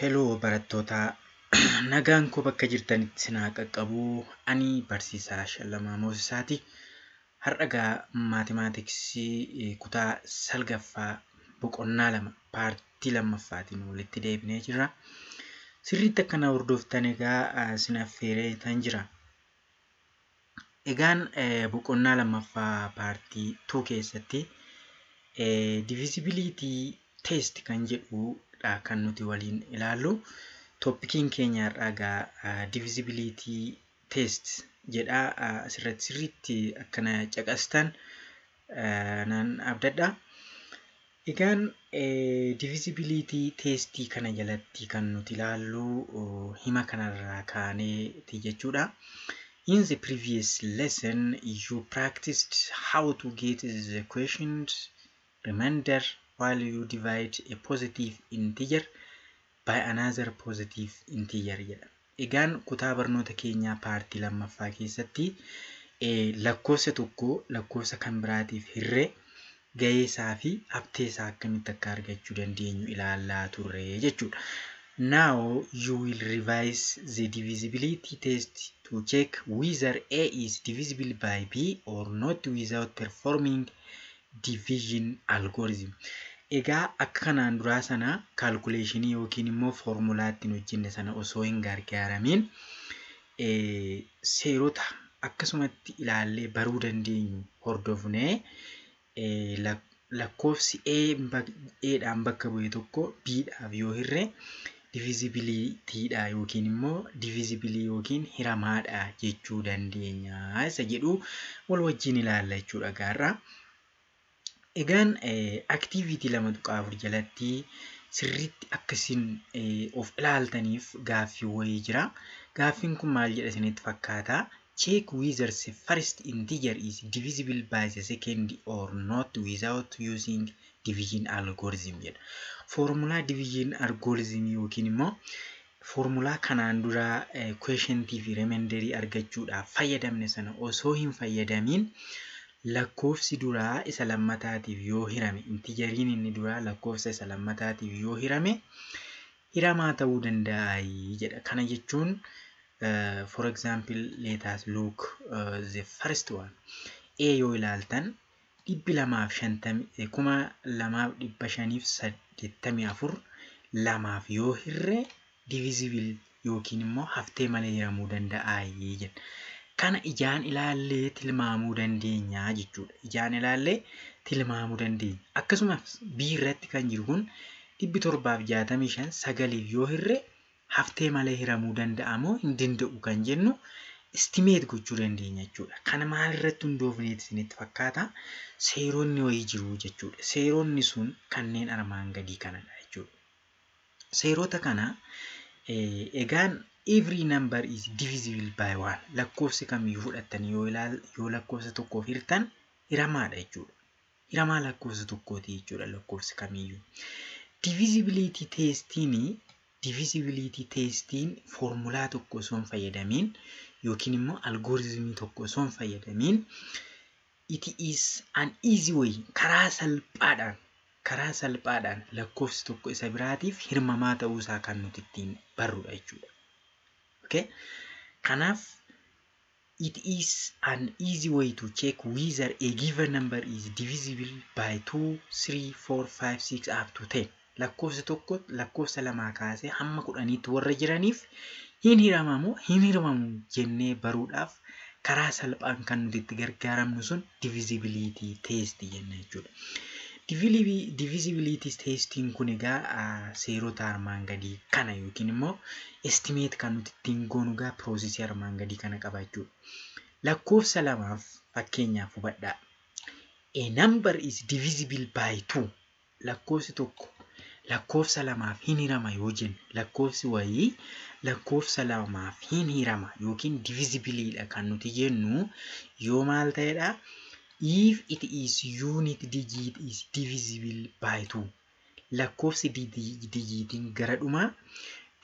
Hello barattoota, nagaan koo bakka jirtanitti isin haa qaqqabu. Ani barsiisaa Shallamaa Moosisaati. Har'a egaa maatimaatiksii kutaa salgaffaa boqonnaa 2 paartii lammaffaatiin walitti deebinee jirra. Sirriitti akka na hordoftan egaa isin affeereetan jira. Egaan boqonnaa lammaffaa paartii 2 keessatti divisibility test kan jedhudha kan nuti waliin ilaallu. Tooppikiin keenya har'aa egaa divisibility test jedha. Asirratti sirriitti akkana caqastan nan abdadha. Egaan divisibility testii kana jalatti kan nuti ilaallu hima kanarraa kaaneeti jechuudha. In the previous lesson, you practiced how to get the quotient remainder while you divide a positive integer by another positive integer jedha. Egaan kutaa barnoota keenyaa paartii lammaffaa keessatti lakkoofsa tokko lakkoofsa kan biraatiif hirree gahee isaa fi haftee isaa akkamitti akka argachuu dandeenyu ilaallaa turre jechuudha. Now you will revise the divisibility test to check whether A is divisible by B or not without performing division algorithm. Egaa akka kanaan duraa sana calculationii yookiin immoo foormulaa ittiin hojjenne sana osoo hin gargaaramiin, seerota akkasumatti ilaallee baruu dandeenyu hordofnee, lakkoofsi A dhaan bakka bu'e tokko B dhaaf yoo hirre divisibilityidha yookiin immoo divisible yookiin hiramaadha jechuu dandeenya isa jedhu wal wajjin ilaalla jechuudha gaarraa. Egaan activity 2.4 jalatti sirriitti akka isin of ilaaltaniif gaaffii wayii jira. Gaaffiin kun maal jedha isinitti fakkaata? Check whether the first integer is divisible by the second or not without using division algorithm jedha. Foormulaa division algorithm yookiin immoo foormulaa kanaan dura quotientii fi remainderii argachuudhaaf fayyadamne sana osoo hin fayyadamiin, lakkoofsi duraa isa lammataatiif yoo hirame, integeriin inni duraa lakkoofsa isa lammataatiif yoo hirame, hiramaa ta'uu danda'a jedha. Kana jechuun, for example, let us look the first one. A yoo ilaaltan, 250, 2584 lamaaf yoo hirre divisible yookiin immoo haftee malee hiramuu danda'a jedha. Kana ijaan ilaallee tilmaamuu dandeenya jechuudha. Ijaan ilaallee tilmaamuu dandeenya. Akkasumas B irratti kan jiru kun 765 sagaliif yoo hirre haftee malee hiramuu danda'a moo hin danda'u kan jennu estimate gochuu dandeenya jechuudha. Kana maalirratti hundoofneeti isinitti fakkaata? Seeronni wayii jiru jechuudha. Seeronni sun kanneen armaan gadii kanadha jechuudha. Seerota kana egaan, every number is divisible by one. Lakkoofsi kamiyyuu fudhattanii yoo ilaal yoo lakkoofsa tokkoof hirtan hiramaadha jechuudha. Hiramaa lakkoofsa tokkooti jechuudha lakkoofsi kamiyyuu. Divisibility testiin foormulaa tokko osoo hin fayyadamiin yookiin immoo algorithmii tokko osoo hin fayyadamiin, it is an easy way, karaa salphaadhaan lakkoofsi tokko isa biraatiif hirmamaa ta'uusaa kan nuti ittiin barrudha jechuudha. Okay? Kanaaf it is an easy way to check whether a given number is divisible by 2, 3, 4, 5, 6 up to 10. Lakkoofsi tokko lakkoofsa lamaa kaasee hamma 10tti warra jiraniif hin hiramamu hin hiramamu jennee baruudhaaf karaa salphaan kan nuti itti gargaaramnu sun divisibility test jenna jechuudha. Divisibility testiin kun egaa seerota armaan gadii kana yookiin immoo estimate kan nuti ittiin goonu egaa processii armaan gadii kana qaba jechuudha. Lakkoofsa lamaaf fakkeenyaaf hubadhaa. A number is divisible by 2. Lakkoofsi tokko lakkoofsa lamaaf hin hirama yoo jenne, lakkoofsi wayii lakkoofsa lamaaf hin hirama yookiin divisibleiidha kan nuti jennu yoo maal ta'edha? If it is unit digit is divisible by 2. Lakkoofsi digitiin gara dhumaa,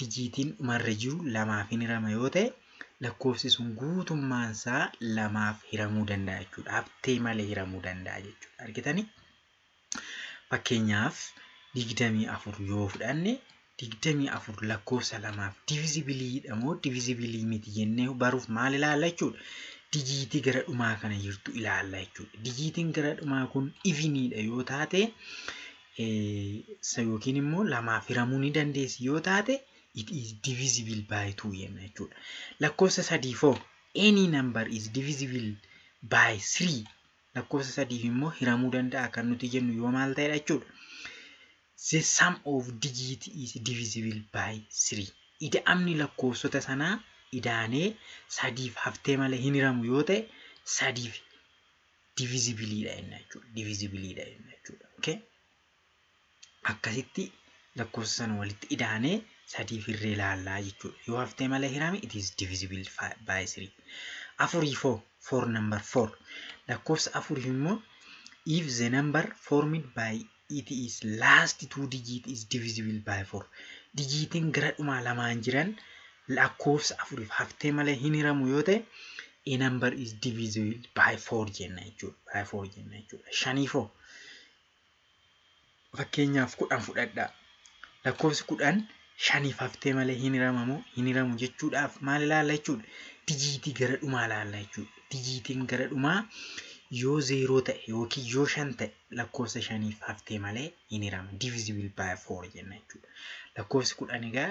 digitiin dhumarra jiru lamaaf hin hirama yoo ta'e, lakkoofsi sun guutummaan isaa lamaaf hiramuu danda'a jechuudha. Haftee malee hiramuu danda'a jechuudha. Argitanii? Fakkeenyaaf 24 yoo fudhanne, 24 lakkoofsa lamaaf divisibleiidha moo divisible miti jennee baruuf maal ilaalla jechuudha? Digitii gara dhumaa kana jirtu ilaalla jechuudha. Digitiin gara dhumaa kun eveniidha yoo taate, yookiin immoo lamaaf hiramuu ni dandeessi yoo taate, it is divisible by 2 jenna jechuudha. Lakkoofsa sadiifoo, any number is divisible by 3. Lakkoofsa sadiif immoo hiramuu danda'a kan nuti jennu yoo maal ta'edha jechuudha? The sum of digit is divisible by 3. Ida'amni lakkoofsota sanaa idaanee sadiif haftee malee hin hiramu yoo ta'e, sadiif divisibleiidha jenna jechuudha. Divisibleiidha jenna jechuudha. Okay? Akkasitti lakkoofsa sana walitti idaanee sadiif hirree ilaallaa jechuudha. Yoo haftee malee hirame, it is divisible by 3. Afuriifoo, for number 4, lakkoofsa afuriif immoo, if the number formed by it is last two digit is divisible by 4. Digitiin gara dhumaa lamaan jiran lakkoofsa afuriif haftee malee hin hiramu yoo ta'e, a number is divisible by 4 jenna jechuudha. By 4 jenna jechuudha. Shaniifoo, fakkeenyaaf 10 fudhadhaa. Lakkoofsi 10 shaniif haftee malee hin hiramamu hin hiramu jechuudhaaf maal ilaalla jechuudha? Digitii gara dhumaa ilaalla jechuudha. Digitiin gara dhumaa yoo zeeroo ta'e yookiin yoo shan ta'e, lakkoofsa shaniif haftee malee hin hirama. Divisible by 4 jenna jechuudha. Lakkoofsi 10 egaa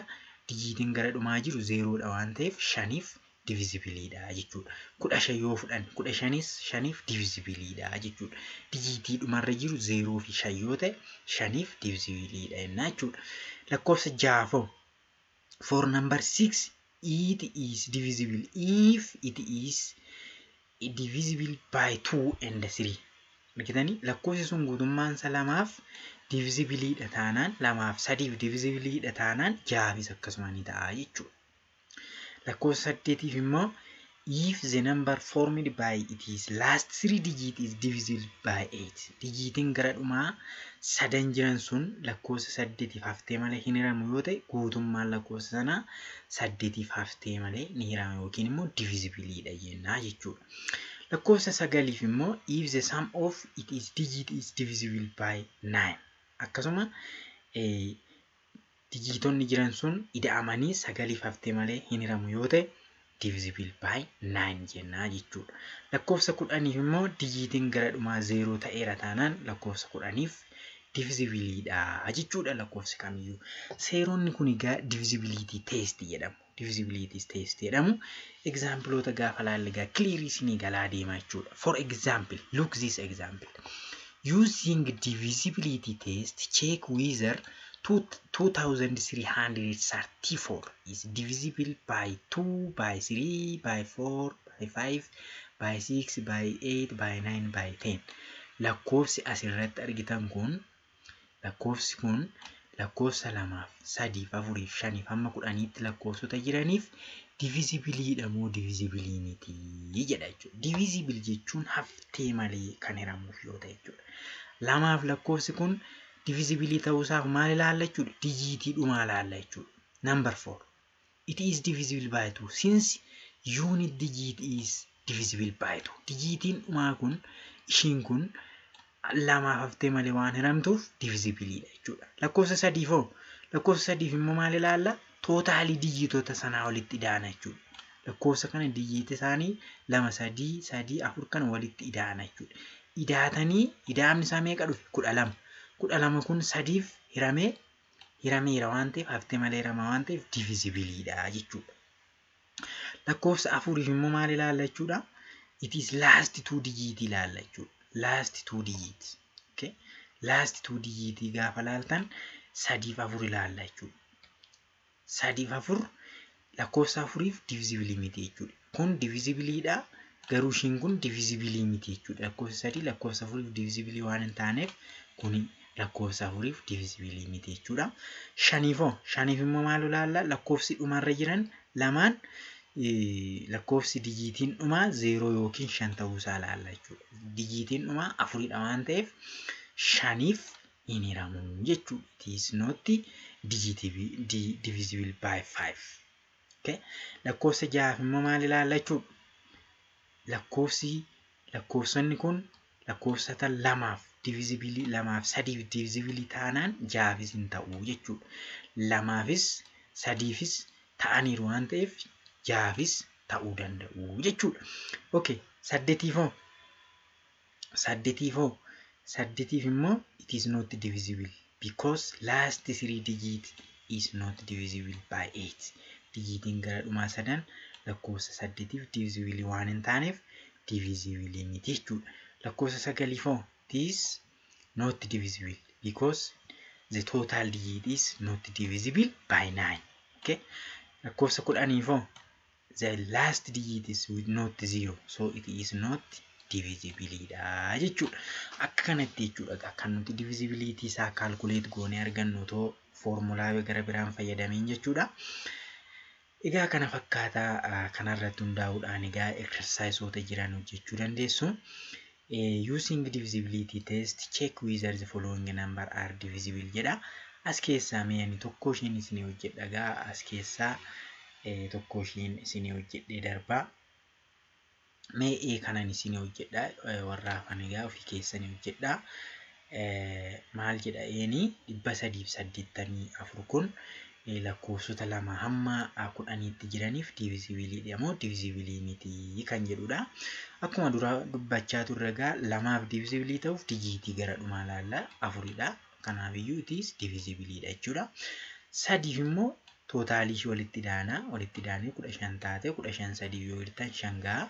digitiin gara dhumaa jiru zeeroodha waan ta'eef, shaniif divisibleiidha jechuudha. 15 yoo fudhan, 15s shaniif divisibleiidha jechuudha. Digitii dhumarra jiru zeeroo fi shan yoo ta'e, shaniif divisibleiidha jenna jechuudha. Lakkoofsa jaafoo, for number 6, it is divisible if it is divisible by 2 and 3. Argitanii, lakkoofsi sun guutummaan isaa lamaaf divisibleiidha taanaan, lamaaf sadiif divisibleiidha taanaan, jaafis akkasuma ni ta'a jechuudha. Lakkoofsa saddeetiif immoo, if the number formed by it is last three digit is divisible by 8. Digitiin gara dhumaa sadan jiran sun lakkoofsa saddeetiif haftee malee hin hiramu yoo ta'e, guutummaan lakkoofsa sanaa saddeetiif haftee malee ni hirama yookiin immoo divisibleiidha jennaa jechuudha. Lakkoofsa sagaliif immoo, if the sum of it is digit is divisible by 9. Akkasuma digitonni jiran sun ida'amanii sagaliif haftee malee hin hiramu yoo ta'e, divisible by 9 jennaa jechuudha. Lakkoofsa 10f immoo, digitiin gara dhumaa zeeroo ta'eera taanaan, lakkoofsa 10f divisibleiidha jechuudha lakkoofsi kamiyyuu. Seeronni kun egaa divisibility test jedhamu. Divisibility test jedhamu. Exampleoota gaafa laalle egaa clear isinii galaa deema jechuudha. For example, look this example. Using divisibility test, check whether 2334 is divisible by 2, by 3, by 4, by 5, by 6, by 8, by 9, by 10. Lakkoofsi asirratti argitan kun, lakkoofsi kun lakkoofsa lamaaf, sadiif, afuriif, shaniif hamma 10tti lakkoofsota jiraniif divisibleiidha moo divisible miti jedha jechuudha. Divisible jechuun haftee malee kan hiramuuf yoo ta'e jechuudha. Lamaaf lakkoofsi kun divisible ta'uusaaf maal ilaalla jechuudha? Digitii dhumaa ilaalla jechuudha. Number 4. It is divisible by 2 since unit digit is divisible by 2. Digitiin dhumaa kun, ishiin kun lamaaf haftee malee waan hiramtuuf divisibleiidha jechuudha. Lakkoofsa sadiif hoo? Lakkoofsa sadiif immoo maal ilaalla? Totalii digitoota sanaa walitti idaana jechuudha. Lakkoofsa kana digitii isaanii lama, sadii, sadii, afur kana walitti idaana jechuudha. Idaatanii ida'amni isaa meeqa dhufe? 12. 12 kun sadiif hiramee hirameera waan ta'eef, haftee malee hirama waan ta'eef, divisibleiidha jechuudha. Lakkoofsa afuriif immoo maal ilaalla jechuudha? It is last two digit ilaalla jechuudha. Last two digit. Okay. Last two digit gaafa laaltan, sadiif afur ilaalla jechuudha. Sadiif afur lakkoofsa afuriif divisible miti jechuudha. Kun divisibleiidha. Garuu ishiin kun divisible miti jechuudha. Lakkoofsa sadii lakkoofsa afuriif divisible waan hin taaneef, kun lakkoofsa afuriif divisible miti jechuudha. Shaniifoo, shaniif immoo maal ilaalla? Lakkoofsi dhumarra jiran lamaan, lakkoofsi digitiin dhumaa zeeroo yookiin shan ta'uusaa ilaalla jechuudha. Digitiin dhumaa afuridha waan ta'eef, shaniif hin hiramu jechuudha. It is not divisible by five. Okay. Lakkoofsa ja'aaf immoo maal ilaalla jechuudha? Lakkoofsi lakkoofsonni kun lakkoofsota lamaaf Divisible lamaaf sadiif divisible taanaan jahaafis hin ta'u jechuudha. Lamaafis sadiifis ta'aniiru waan ta'eef jahaafis ta'uu danda'u jechuudha. Okay, saddeetiif hoo? Saddeetiif hoo? Saddeetiif immoo it is not divisible because last three digit is not divisible by 8. Digitiin gara dhumaa sadan lakkoofsa saddeetiif divisible waan hin taaneef divisible miti jechuudha. Lakkoofsa sagaliif hoo? It is not divisible because the total digit is not divisible by 9. Okay? Lakkoofsa 10f hoo? The last digit is with not 0, so it is not divisible dha jechuudha. Akka kanatti jechuudha kan nuti divisibility isaa calculate goonee argannu otoo foormulaa gara biraan fayyadamiin jechuudha. Egaa kana fakkaataa kanarratti hundaa'uudhaan egaa exerciseoota jiran hojjechuu dandeessu. Using divisibility test, check whether the following number are divisible jedha. As keessaa mee ani tokko ishiin isinii hojjedha. Egaa as keessaa tokko ishiin isinii hojjedhee darbaa. Mee ee kanan isinii hojjedha, warra hafan egaa ofii keessanii hojjedha. Maal jedha? Eenii 384 kun lakkoofsota 2 hamma 10tti jiraniif divisibleiidha moo divisible miti kan jedhudha. Akkuma dura dubbachaa turre egaa lamaaf divisible ta'uuf digitii gara dhumaa ilaalla, afuridha. Kanaafiyyuu it is divisibleiidha jechuudha. Sadiif immoo totalii ishee walitti daanaa, walitti daanee 15 taate, 15 sadii yoo hirtan 5 ga'a.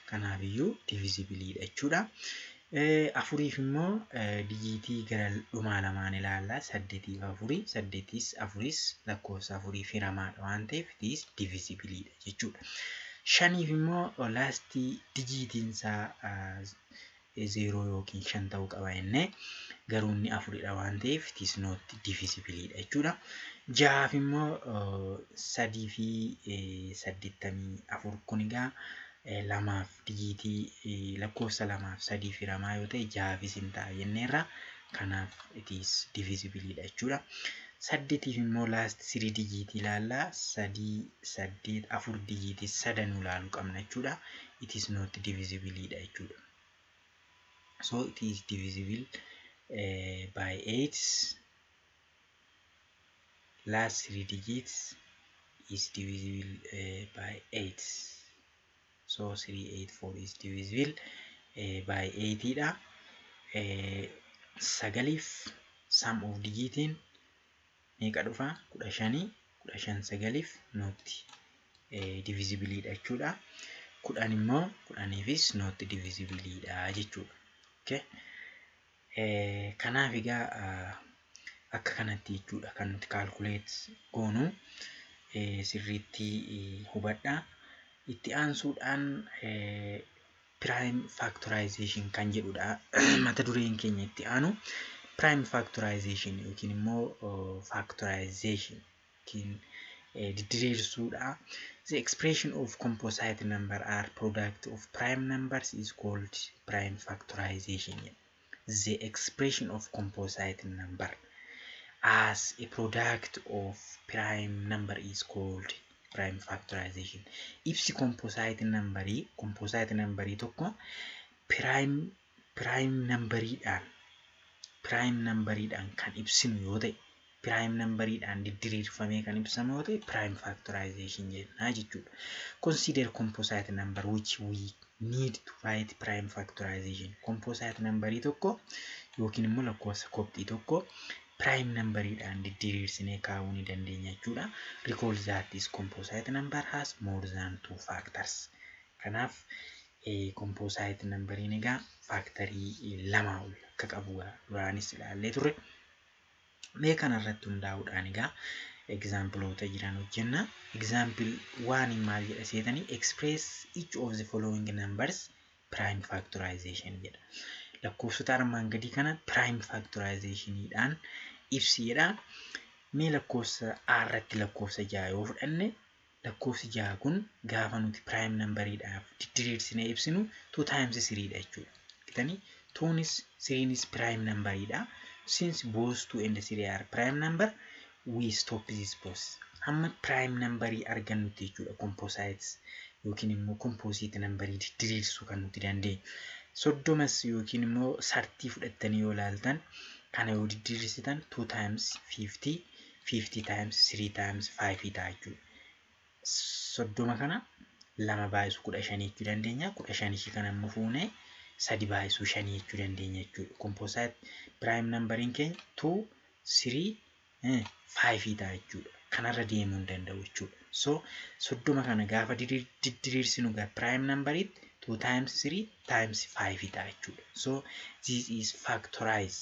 Kanaafiyyuu divisibleiidha jechuudha. Afuriif immoo digitii gara dhumaa lamaan ilaalla. Saddeetiif afurii, saddeetis afuris lakkoofsa afurii hiramaadha waan ta'eef it is divisibleiidha jechuudha. Shaniif immoo last digitiin isaa zeeroo yookiin shan ta'uu qaba jennee, garuu inni afuridha waan ta'eef it is not divisibleiidha jechuudha. Jahaaf immoo 384 kun egaa lamaaf digitii lakkoofsa lamaaf sadii hiramaa yoo ta'e jahaafis hin ta'a jenneerra. Kanaaf it is divisibleiidha jechuudha. Saddeetiif immoo last three digitii ilaallaa, sadii, saddeet, afur, digitii sadanuu ilaaluu qabna jechuudha. It is not divisibleiidha jechuudha. So it is divisible by 8. Last three digits is divisible by 8. So 384 is divisible by 8 dha. Sagaliif sum of digitiin meeqa dhufa? 15. 15 sagaliif not divisibleiidha jechuudha. 10 immoo 10fis not divisibleiidha jechuudha. Okay. Kanaaf egaa akka kanatti jechuudha kan nuti calculate goonu, sirriitti hubadhaa. Itti aansuudhaan prime factorization kan jedhudha mata dureen keenya itti aanu. Prime factorization yookiin immoo factorization yookiin didiriirsuudha. The expression of composite number are product of prime numbers is called prime factorization. The expression of composite number as a product of prime number is called prime factorization. Ibsi composite numberii tokko prime numberiidhaan kan ibsinu yoo ta'e, prime numberiidhaan didiriirfamee kan ibsamu yoo ta'e, prime factorization jennaa jechuudha. Consider composite number which we need to write prime factorization. Composite numberii tokko yookiin immoo lakkoofsa kopxii tokko prime numberiidhaan didiriirsinee kaa'uu ni dandeenya jechuudha. Recall that this composite number has more than two factors. Kanaaf composite numberiin egaa factorii lama ol akka qabu duraanis ilaallee turre. Mee kanarratti hundaa'uudhaan egaa exampleoota jiran hojjenna. Example waan maal jedha seetanii? Express each of the following numbers prime factorization jedha. Lakkoofsota armaan gadii kana prime factorizationiidhaan ibsi jedha. Mee lakkoofsa A irratti lakkoofsa 6 yoo fudhanne, lakkoofsi 6 kun gaafa nuti prime numberiidhaaf didiriirsinee ibsinu 2 times 3 dha jechuudha. Kitanii twoonis threeinis prime numberiidha. Since both 2 and 3 are prime number, we stop this process. Hamma prime numberii argannutti jechuudha composites yookiin immoo composite numberii didiriirsuu kan nuti dandeenyu. 30s yookiin immoo 30 fudhattanii yoo ilaaltan, kana yoo diddiirsitan, 2 times 50, 50 times 3 times 5 ta'a jechuudha. 30 kana lama baay'isuu 15 jechuu dandeenya. 15 ishii kana immoo fuunee sadi baay'isuu shanii jechuu dandeenya jechuudha. Composite prime numberiin keenya 2, 3, 5 ta'a jechuudha. Kanarra deemuu hin danda'u jechuudha. So 30 kana gaafa didiriirsinu gara prime numberiitti 2 times 3 times 5 ta'a jechuudha. So this is factorize,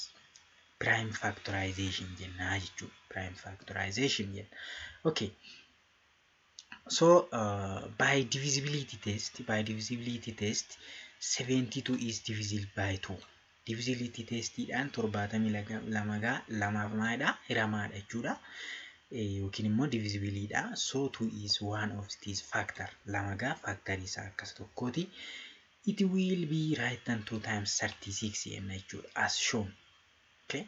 prime factorization jennaa jechuudha. Prime factorization jenna. Okay. So by divisibility test, 72 is divisible by 2. Divisibility testiidhaan 72 gaa lamaaf maalidha? Hiramaadha jechuudha. Yookiin immoo divisibleiidha. So 2 is one of these factor. Lama gaa factorii isaa akkas tokkooti. It will be written 2 times 36 jenna jechuudha. As shown. Okay.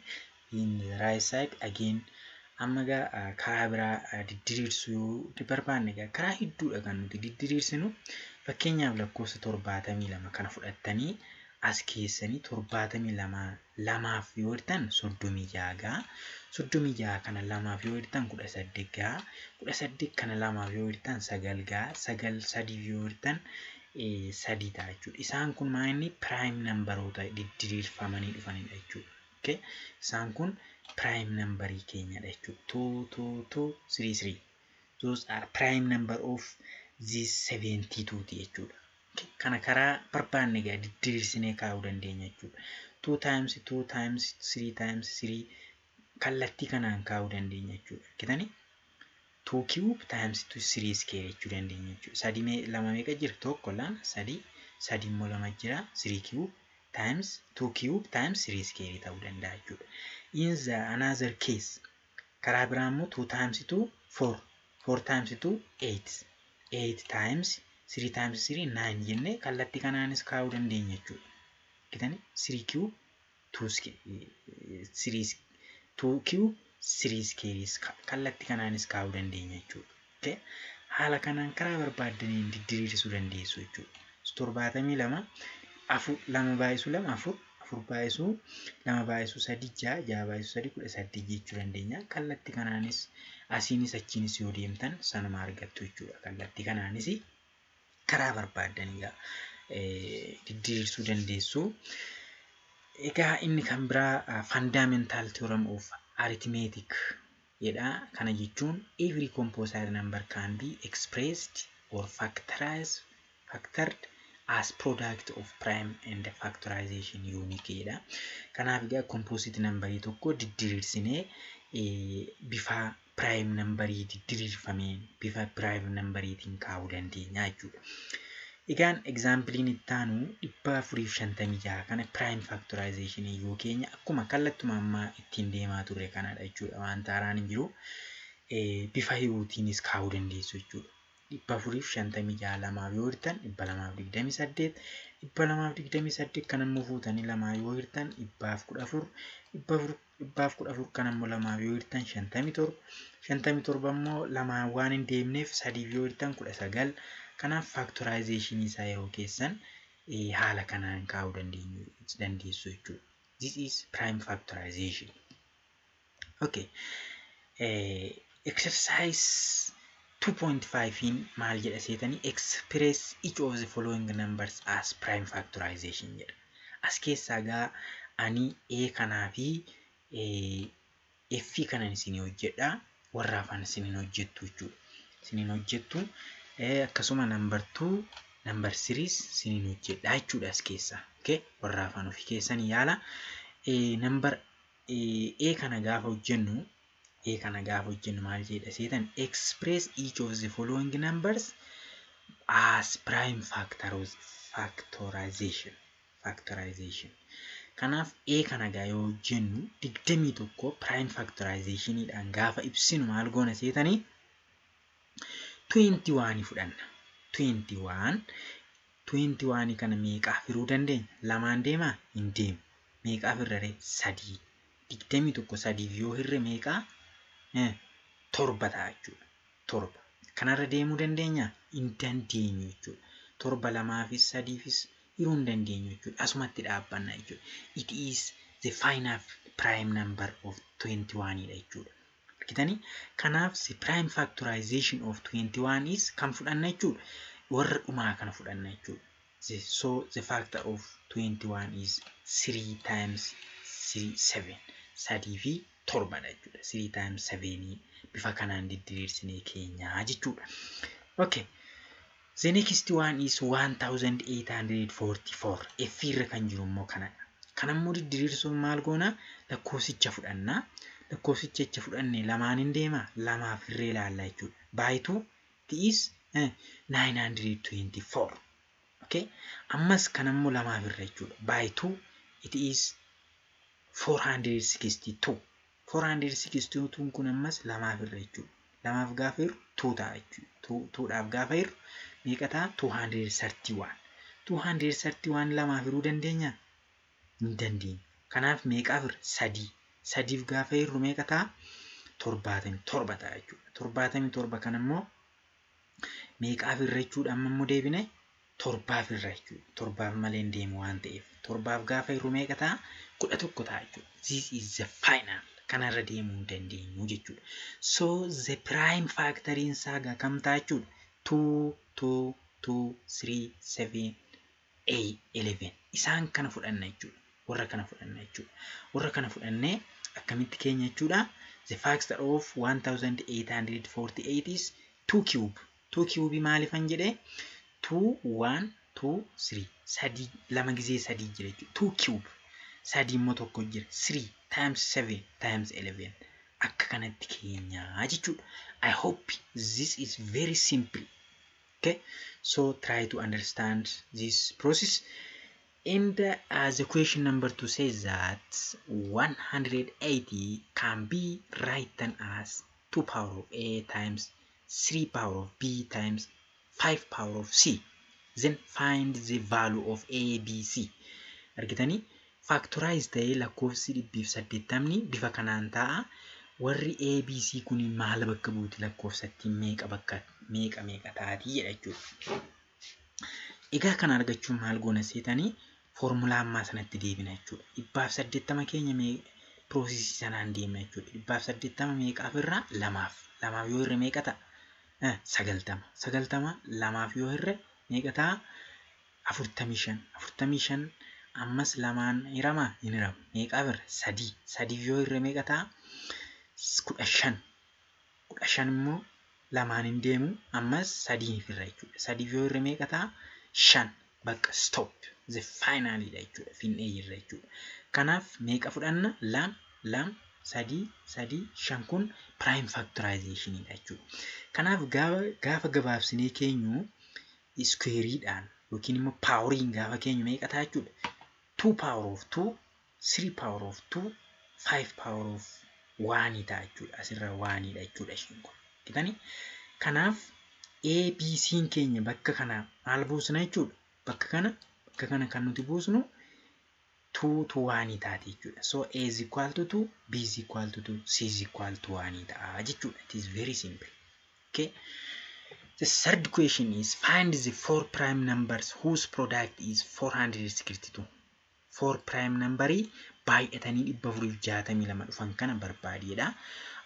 In the right side again, amma gaa karaa biraa diddiriirsuu yoo barbaanne, gaa karaa hedduudha kan nuti diddiriirsinu. Fakkeenyaaf, lakkoofsa 72 kana fudhattanii as keessanii 72 lamaaf yoo hirtan 36 gaa. 36 kana lamaaf yoo hirtan 18 gaa. 18 kana lamaaf yoo hirtan 9 gaa. 9 sadiif yoo hirtan sadii ta'a jechuudha. Isaan kun maa inni prime numberoota diddiriirfamanii dhufanidha jechuudha. Okay? Isaan kun prime numberii keenyadha jechuudha. 2, 2, 2, 3, 3. Those are prime number of this 72 ti jechuudha. Kana karaa barbaanne egaa diddiriirsinee kaa'uu dandeenya jechuudha. 2 times 2 times 3 times 3 kallattii kanaan kaa'uu dandeenya jechuudha. Argitanii? 2 cube times 2 3 square jechuu dandeenya jechuudha. Sadi lama meeqa jira? Tokko, lama, sadi, sadi immoo lama jira. 3 cube times 2 cube times 3 square ta'uu danda'a jechuudha. In the another case, karaa biraa immoo 2 times 2, 4, 4 times 2, 8, 8 times 3 times 3, 9 jennee kallattii kanaanis kaa'uu dandeenya jechuudha. Argitanii? 3 cube 2 3 2 cube 3 squares kallattii kanaanis kaa'uu dandeenya jechuudha. Okay? Haala kanaan karaa barbaaddaniin diddiriirsuu dandeessu jechuudha. 72 afur, lama baay'isuu lama afur, afur baay'isuu lama baay'isuu sadi ja'a, ja'a baay'isuu sadi 18 jechuu dandeenya. Kallattii kanaanis asiinis achiinis yoo deemtan sanuma argattu jechuudha. Kallattii kanaanis karaa barbaaddan egaa diddiriirsuu dandeessu. Egaa inni kan biraa fundamental theorem of arithmetic jedha. Kana jechuun every composite number can be expressed or factored as product of prime and factorization unique jedha. Kanaaf egaa composite numberii tokko diddiriirsinee bifa prime numberii diddiriirfameen, bifa prime numberiitiin kaa'uu dandeenya jechuudha. Egaan exampleiin itti aanu 456 kana prime factorization yoo keenya akkuma kallattuma ammaa ittiin deemaa turre kanadha jechuudha. Wanta haaraan hin jiru. Bifa hiruutiinis kaa'uu dandeessu jechuudha. 456 lamaaf yoo hirtan 228, 228 kan immoo fuutanii lamaa yoo hirtan 114, 114 kan immoo lamaaf yoo hirtan 57, 57 immoo lamaan waan hin deemneef sadiif yoo hirtan 19. Kanaaf factorization isaa yeroo keessan haala kanaan kaa'uu dandeessu jechuudha. This is prime factorization. Okay. Exercise 2.5 in maal jedha seetanii? Express each of the following numbers as prime factorization jedha. As keessaa gaa ani A kanaa fi F kanan isinii hojjedha. Warra hafan isiniin hojjettu jechuudha. Isiniin hojjettu, akkasuma number 2, number 3 isiniin hojjedha jechuudha as keessaa. Okay? Warra hafan ofii keessanii yaala. Number A kana gaafa hojjennu, A kana gaafa hojjennu maal jedha seetan? Express each of the following numbers as prime factorization. Kanaaf A kana gaa yoo hojjennu, 21 prime factorizationiidhaan gaafa ibsinu maal goona seetanii? 21 fudhanna. 21, 21 kana meeqaaf hiruu dandeenya? Lamaan deemaa? Hin deemu. Meeqaaf hirra ree? Sadii. 21 sadiif yoo hirre meeqaa? Torba ta'a jechuudha. Torba. Kanarra deemuu dandeenya? Hin dandeenyu jechuudha. Torba lamaafis sadiifis Hiruu hin dandeenyu jechuudha. Asumatti dhaabbanna jechuudha. It is the final prime number of 21 dha jechuudha. Argitanii? Kanaaf the prime factorization of 21 is kan fudhanna jechuudha. Warra dhumaa kana fudhanna jechuudha. So the factor of 21 is 3 times 3, 7. Sadii fi torbadha jechuudha. 3 times 7 bifa kanaan didiriirsinee keenyaa jechuudha. Okay. The next one is 1844. F irra kan jiru immoo kanadha. Kan ammoo didiriirsuun maal goona? Lakkoofsicha fudhannaa. Lakkoofsicha jecha fudhanne lamaan hin deema, lamaaf hirree ilaalla jechuudha. By 2 it is 924. Okay. Ammas kan ammoo lamaaf irra jechuudha. By 2 it is 462. 462 kun ammas lamaaf irra jechuudha. Lamaaf gaafa hiru 2 ta'a jechuudha. 2dhaaf gaafa hiru meeqa ta'a? 231. 231 lamaaf hiruu dandeenyaa? Hin dandeenyu. Kanaaf meeqaaf hirra? Sadii. Sadiif gaafa hirru meeqa ta'a? 77 ta'a jechuudha. 77 kan ammoo meeqaaf hirra jechuudha? Amma immoo deebine torbaaf irra jechuudha. Torbaaf malee hin deemu waan ta'eef. Torbaaf gaafa hirru meeqa ta'a? 11 ta'a jechuudha. This is the final. Kanarra deemuu hin dandeenyu jechuudha. So the prime factoriin isaa gaa kam ta'a jechuudha? 2, 2, 2, 3, 7, 8, 11. Isaan kana fudhanna jechuudha. Warra kana fudhanna jechuudha. Warra kana fudhannee akkamitti keenya jechuudha? The factor of 1848 is 2 cube. 2 cube maaliifan jedhee? 2, 1, 2, 3. Sadii lama gizee sadii jira jechuudha. 2 cube. Sadii immoo tokko jira. 3 times 7 times 11. Akka kanatti keenyaa jechuudha. I hope this is very simple. Okay, so try to understand this process. And the question number 2 says that 180 can be written as 2 power of A times 3 power of B times 5 power of C. Then find the value of A, B, C. Argitanii, factorize ta'ee lakkoofsi 180ni bifa kanaan ta'a. Warri A, B, C kun maal bakka buuti, lakkoofsatti meeqa bakka meeqa meeqa taatii jedha jechuudha. Egaa kana argachuun maal goona seetanii, foormulaa ammaa sanatti deebina jechuudha. 180 keenya processii sanaan deemna jechuudha. 180 meeqaaf irraa? Lamaaf. Lamaaf yoo hirre meeqa ta'a? 90. 90 lamaaf yoo hirre meeqa ta'a? 45. 45 ammas lamaan hiramaa? Hin hiramu. Meeqaaf hirre? Sadii. Sadiif yoo hirre meeqa ta'a? 15. 15 immoo lamaan hin deemu, ammas sadiif hirra jechuudha. Sadiif yoo hirre meeqa ta'a? Shan. Bakka stop. The finalidha jechuudha. Finnee jirra jechuudha. Kanaaf meeqa fudhanna? Lama, lama, sadii, sadii, shan kun prime factorizationidha jechuudha. Kanaaf gaafa gabaabsinee keenyu squareiidhaan yookiin immoo poweriin gaafa keenyu meeqa ta'a jechuudha? 2 power of 2, 3 power of 2, 5 power of 1 ta'a jechuudha. Asirra 1dha jechuudha isheen kun. Argitanii? Kanaaf ABC'n keenya bakka kana maal buusna jechuudha? Bakka kana kan nuti buusnu 2 to 1 taati jechuudha. So A is equal to 2, B is equal to 2, C is equal to 1 ta'a jechuudha. It is very simple. Okay. The third question is find the four prime numbers whose product is 462. Four prime numberii baay'atanii 462 dhufan kana barbaadedha.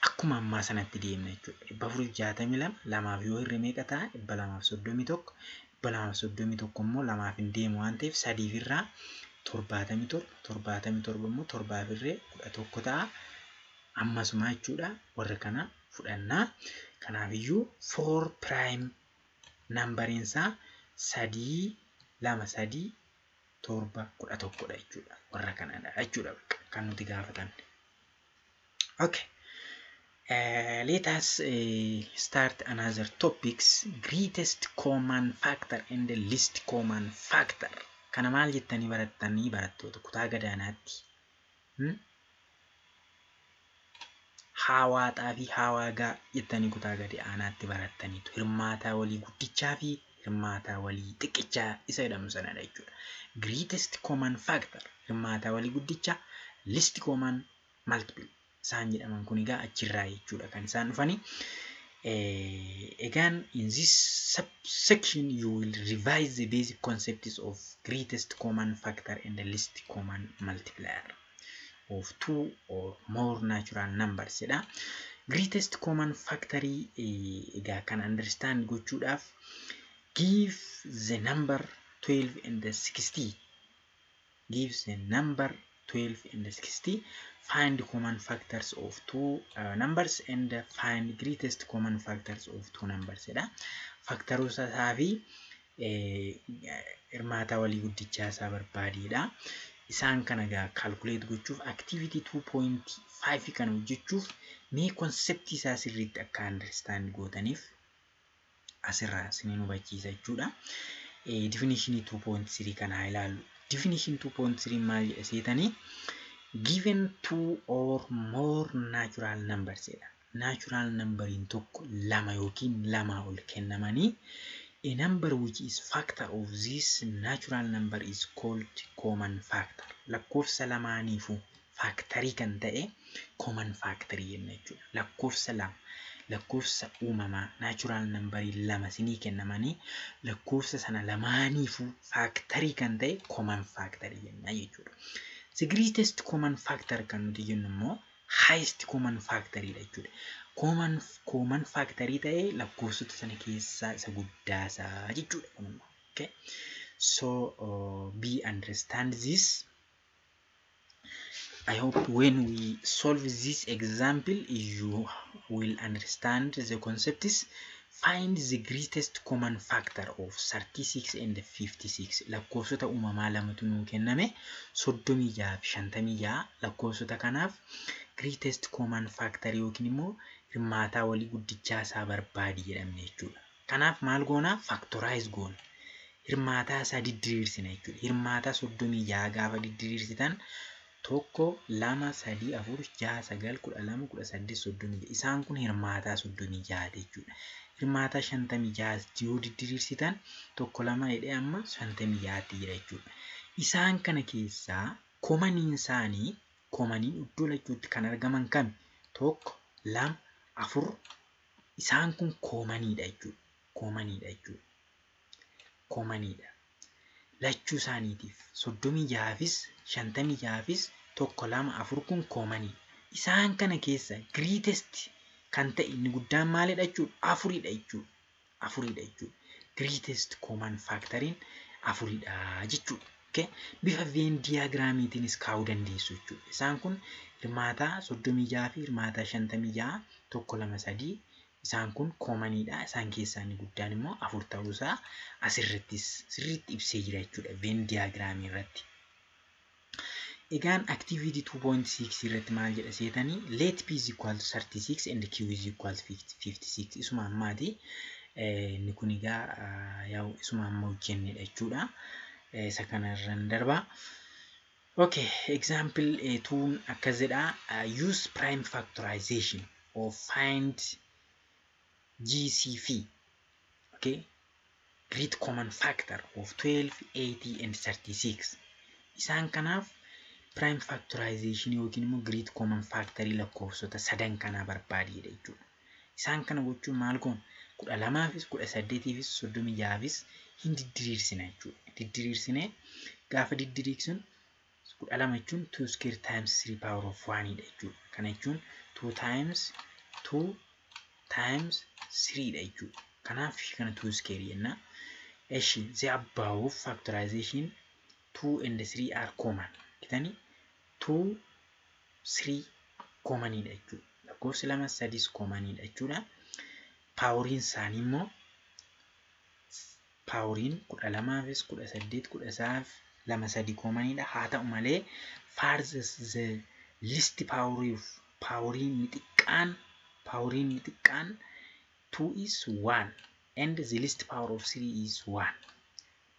Akkuma ammaa sanatti deemna jechuudha. 462 lamaaf yoo hirre meeqa ta'a? 231. 231 immoo lamaaf hin deemu waan ta'eef sadiif irraa 77. 77 immoo torbaaf irree 11 ta'a. Ammasuma jechuudha, warra kana fudhannaa. Kanaafiyyuu four prime numberiin isaa sadii, lama, sadii, torba, 11dha jechuudha. Warra kanadha jechuudha kan nuti gaafatan. Okay. Let us start another topics: greatest common factor and the least common factor. Kana maal jettanii barattanii, barattoota kutaa gadaanaatti? Haawaaxaa fi haawaagaa jettanii kutaa gadi aanaatti barattaniitu. Hirmaataa walii guddichaa fi hirmaataa walii xiqqichaa isa jedhamu sanadha jechuudha. Greatest common factor, hirmaataa walii guddichaa, least common multiple isaan jedhaman kun egaa achirraa jechuudha kan isaan dhufanii. Again, in this subsection, you will revise the basic concepts of greatest common factor and the least common multiplier of two or more natural numbers jedha. Greatest common factor egaa kan understand gochuudhaaf, give the number 12 and the 60. Gives the number 12 and 60, find common factors of two numbers and find greatest common factors of two numbers jedha. Factoroota isaa fi hirmaata walii guddichaa isaa barbaadedha. Isaan kana egaa calculate gochuuf, activity 2.5 kana hojjechuuf, mee conceptii isaa sirriitti akka understand gootaniif asirraa isiniin hubachiisa jechuudha. Definition 2.3 kana haa ilaallu. Definition 2.3 maal jedha seetanii? Given two or more natural numbers jedha. Natural numberiin tokko, lama yookiin lamaa ol kennamanii, a number which is factor of this natural number is called common factor. Lakkoofsa lamaaniifuu factorii kan ta'e common factorii jenna jechuudha. Lakkoofsa lama, lakkoofsa uumamaa natural numberii lama sinii kennamanii, lakkoofsa sana lamaaniifuu factorii kan ta'e common factorii jenna jechuudha. The greatest common factor kan nuti jennu immoo highest common factorii dha jechuudha. Common factorii ta'ee lakkoofsota sana keessaa isa guddaasaa jechuudha kun immoo. Okay. So be understand this. I hope when we solve this example, you will understand the concepts. Find the greatest common factor of 36 and 56. Lakkoofsota uumamaa lamatu nuu kenname, 36 fi 56. Lakkoofsota kanaaf greatest common factor yookiin immoo hirmaataa walii guddichaa isaa barbaadi jedhamne jechuudha. Kanaaf maal goonaa? Factorize goona. Hirmaataa isaa diddiriirsina jechuudha. Hirmaataa 36 gaafa diddiriirsitan, tokko, lama, sadii, afur, jaha, sagal, 12, 18, 36. Isaan kun hirmaataa 36 jechuudha. Hirmaataa 56 yoo diddiriirsitan, tokko, lama jedhee amma 56tti jira jechuudha. Isaan kana keessaa commoniin isaanii, commoniin iddoo lachuutti kan argaman kami? Tokko, lama, afur. Isaan kun commoniidha jechuudha. Commoniidha jechuudha. Commoniidha. Lachuu isaaniitiif, 36fis 56fis, tokko, lama, afur kun commoniidha. Isaan kana keessa greatest kan ta'e inni guddaan maalidha jechuudha? Afuridha jechuudha. Afuridha jechuudha. Greatest common factoriin afuridha jechuudha. Okay? Bifa Venn diagramiitiinis kaa'uu dandeessu jechuudha. Isaan kun hirmaataa 36 fi hirmaataa 56, tokko, lama, sadii, isaan kun commoniidha. Isaan keessaa inni guddaan immoo afur ta'uusaa asirrattis sirriitti ibsee jira jechuudha Venn diagramii irratti. Egaan activity 2.6 irratti maal jedha seetanii? Let p is equal to 36 and q is equal to 56. Isuma ammaati. Inni kun egaa yaa'u isuma amma hojjennedha jechuudha. Isa kanarran darba. Okay, example 2 akkas jedha. Use prime factorization or find GCF. Okay, great common factor of 12, 80 and 36. Isaan kanaaf prime factorization yookiin immoo great common factorii lakkoofsota sadan kanaa barbaadedha jechuudha. Isaan kana gochuun maal goona? 12fis, 18fis, 36fis hin diddiriirsina jechuudha. Diddiriirsinee, gaafa diddiriirsinu, 12 jechuun 2 square times 3 power of 1 dha jechuudha. Kana jechuun 2 times 2 times 3 dha jechuudha. Kanaaf kana 2 square jenna. Eshi, the above factorization, 2 and 3 are common. Kitani 2, 3 commonidha jechuudha. Lakkoofsi lama sadis commonidha jechuudha. Poweriin isaanii immoo, poweriin 12fis, 18, 16f, lama, sadi commonidha. Haa ta'u malee, farthest the least power of poweriin inni xiqqaan 2 is 1 and the least power of 3 is 1.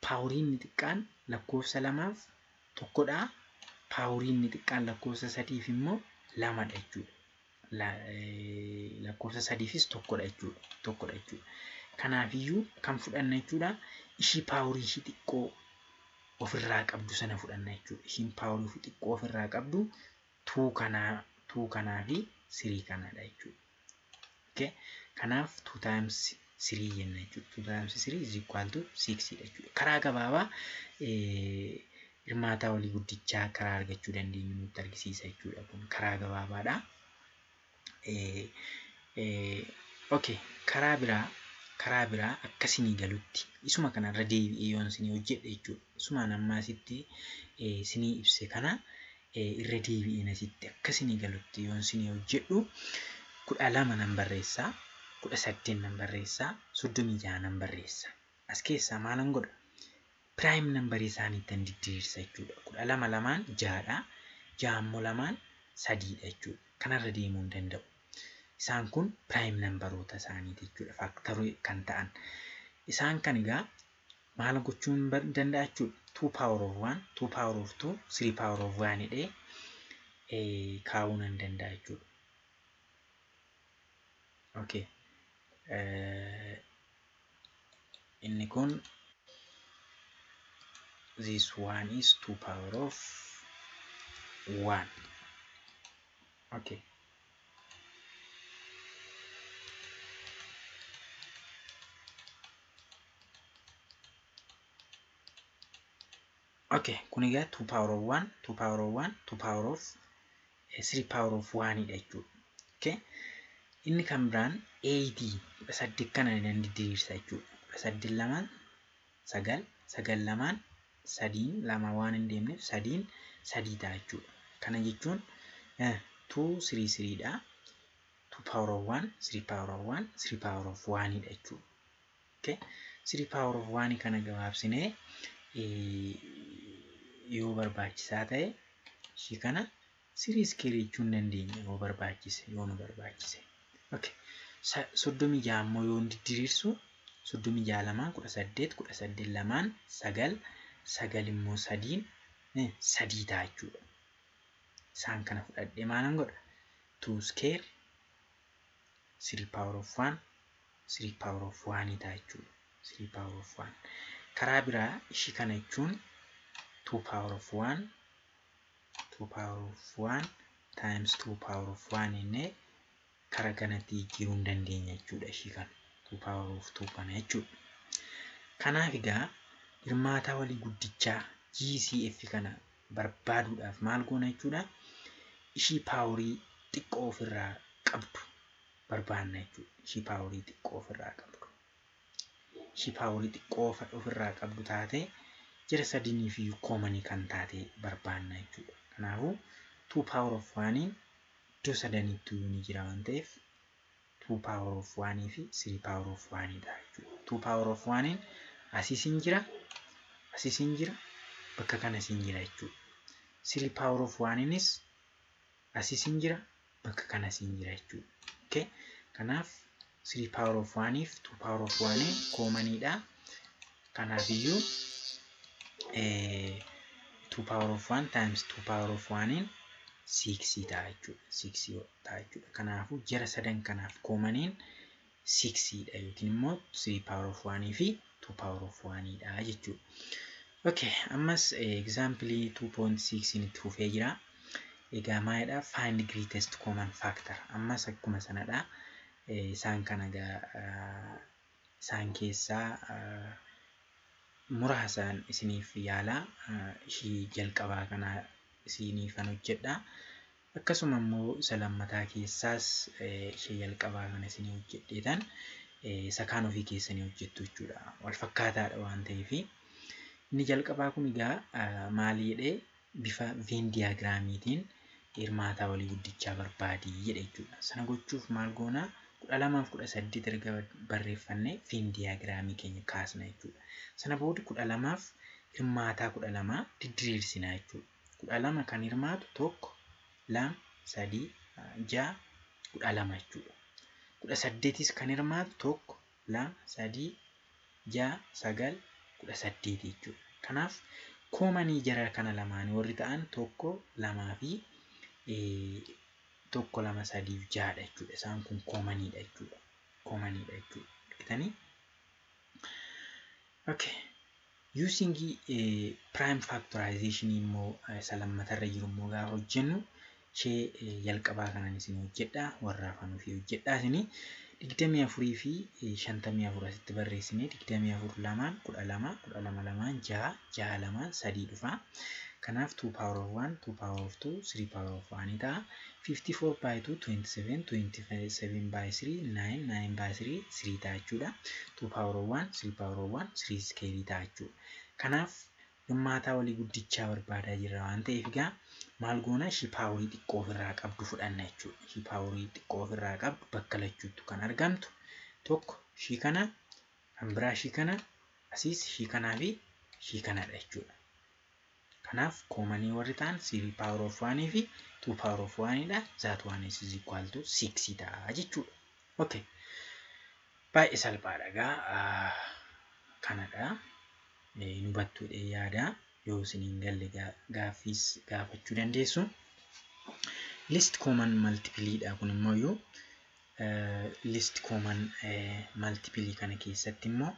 Poweriin inni xiqqaan lakkoofsa lamaaf tokkodha. Poweriin inni xiqqaan lakkoofsa sadiif immoo lamadha jechuudha. Lakkoofsa sadiifis tokkodha jechuudha. Tokkodha jechuudha. Kanaafiyyuu kan fudhanna jechuudha. Ishii powerii ishii xiqqoo ofirraa qabdu sana fudhanna jechuudha. Ishiin powerii xiqqoo ofirraa qabdu two kanaa, two kanaa fi three kanadha jechuudha. Okay? Kanaaf 2 times 3 jenna jechuudha. 2 times 3 is equal to 6 dha jechuudha. Karaa gabaabaa hirmaataa walii guddichaa karaa argachuu dandeenyu nutti argisiisa jechuudha. Kun karaa gabaabaadha. Okay, karaa biraa akka isinii galutti isuma kanarra deebi'ee yoon isinii hojjedhe jechuudha. Isumaan amma asitti isinii ibse kana irra deebi'een asitti akka isinii galutti yoon isinii hojjedhu, 12 nan barreessaa, 18 nan barreessaa, 36 nan barreessa. As keessaa maalan godha? Prime numberii isaaniittan didiriirsa jechuudha. 12 lamaan ja'adha. Ja'a immoo lamaan sadiidha jechuudha. Kanarra deemuu hin danda'u. Isaan kun prime numberoota isaaniiti jechuudha. Factorii kan ta'an. Isaan kan egaa maal gochuu hin danda'a jechuudha? 2 power of 1, 2 power of 2, 3 power of 1 jedhee kaa'uu nan danda'a jechuudha. Okay. Inni kun, this one is 2 power of 1. Okay. Okay, kun egaa 2 power of 1, 2 power of 1, 2 power of 3 power of 1 dha jechuudha. Okay. Inni kan biraan 8, 18 kana nan didiriirsa jechuudha. 18 lamaan sagal, sagal lamaan sadiin lama waan hin deemneef sadiin sadii ta'a jechuudha. Kana jechuun 2 3 3 dha. 2 power of 1, 3 power of 1, 3 power of 1 dha jechuudha. Okay. 3 power of 1 kana gabaabsinee, yoo barbaachisaa ta'e ishii kana 3 square jechuu hin dandeenya, yoo barbaachise, yoo nu barbaachise. Okay. 36 immoo yoo didiriirsu, 36 lamaan 18, 18 lamaan sagal, sagal immoo sadiin sadii ta'a jechuudha. Isaan kana fudhadhee maalan godha? 2 square, 3 power of 1, 3 power of 1 ta'a jechuudha. 3 power of 1. Karaa biraa ishii kana jechuun 2 power of 1, 2 power of 1 times 2 power of 1 jennee karaa kanatti jijjiiruu hin dandeenya jechuudha, ishii kana 2 power of 2 kana jechuudha. Kanaaf egaa hirmaataa walii guddichaa GCF kana barbaaduudhaaf maal goona jechuudha? Ishii powerii xiqqoo ofirraa qabdu barbaanna jechuudha. Ishii powerii xiqqoo ofirraa qabdu. Ishii powerii xiqqoo ofirraa qabdu taate, jara sadiniif iyyuu commonii kan taate barbaanna jechuudha. Kanaafuu 2 power of 1 iddoo sadanitti ni jira waan ta'eef, 2 power of 1 fi 3 power of 1 dha jechuudha. 2 power of 1 asiis hin jira, asiis hin jira, bakka kanas hin jira jechuudha. 3 power of 1nis asiis hin jira, bakka kanas hin jira jechuudha. Okay? Kanaaf 3 power of 1 fi 2 power of 1 commoniidha. Kanaafiyyuu 2 power of 1 times 2 power of 1 6 ta'a jechuudha. 6 ta'a jechuudha. Kanaafuu jara sadan kanaaf commoniin 6 dha yookiin immoo 3 power of 1 fi 2 power of 1 dha jechuudha. Okay, ammas example 2.6 itti fufee jira. Egaa maalidha? Find greatest common factor. Ammas akkuma sanadha. Isaan kana egaa isaan keessaa muraasaan isiniif yaalaa, ishii jalqabaa kana isiniifan hojjedha. Akkasuma immoo isa lammataa keessaas ishee jalqabaa kana isinii hojjedheetan isa kaan ofii keessanii hojjettu jechuudha. Wal fakkaataadha waan ta'eef. Inni jalqabaa kun egaa maali jedhee, bifa Venn diagramiitiin hirmaataa walii guddichaa barbaadii jedhe jechuudha. Sana gochuuf maal goonaa? 12f 18 erga barreeffannee Venn diagramii keenya kaasna jechuudha. Sana booda 12f hirmaataa 12 didiriirsina jechuudha. 12 kan hirmaatu tokko, lama, sadii, ja'a, 12 jechuudha. 18s kan hirmaatu tokko, lama, sadii, ja'a, sagal, 18 jechuudha. Kanaaf commonii jara kana lamaanii warri ta'an tokko, lamaa fi tokko, lama, sadiif ja'adha jechuudha. Isaan kun commoniidha jechuudha. Commoniidha jechuudha. Argitanii? Okay. Using prime factorization immoo isa lammatarra jiru immoo gaafa hojjennu, Ishee jalqabaa kanan isin hojjedhaa, warra hafan ofii hojjedhaa isinii. 24 fi 54 asitti barreessinee, 24 lamaan 12, 12 lamaan 6, 6 lamaan 3 dhufa. Kanaaf 2 power of 1, 2 power of 2, 3 power of 1 ta'a. 54 by 2, 27, 27 by 3, 9, 9 by 3, 3 ta'a jechuudha. 2 power of 1, 3 power of 1, 3 square ta'a jechuudha. Kanaaf hirmaataa walii guddichaa barbaadaa jirra waan ta'eef, egaa maal goona? Ishii powerii xiqqoo ofirraa qabdu fudhanna jechuudha. Ishii powerii xiqqoo ofirraa qabdu bakka lachuuttu kan argamtu tokko ishii kana, kan biraa ishii kana, asiis ishii kanaa fi ishii kanadha jechuudha. Kanaaf commonii warri ta'an 3 power of 1 fi 2 power of 1 dha. That one is equal to 6 ta'a jechuudha. Okay. Baay'ee salphaadha egaa kanadha. Nu hubattuudha yaada. Yoo isin hin galle gaaffiis gaafachuu dandeessu. Least common multiple dha kun immoo iyyuu. Least common multiple kana keessatti immoo,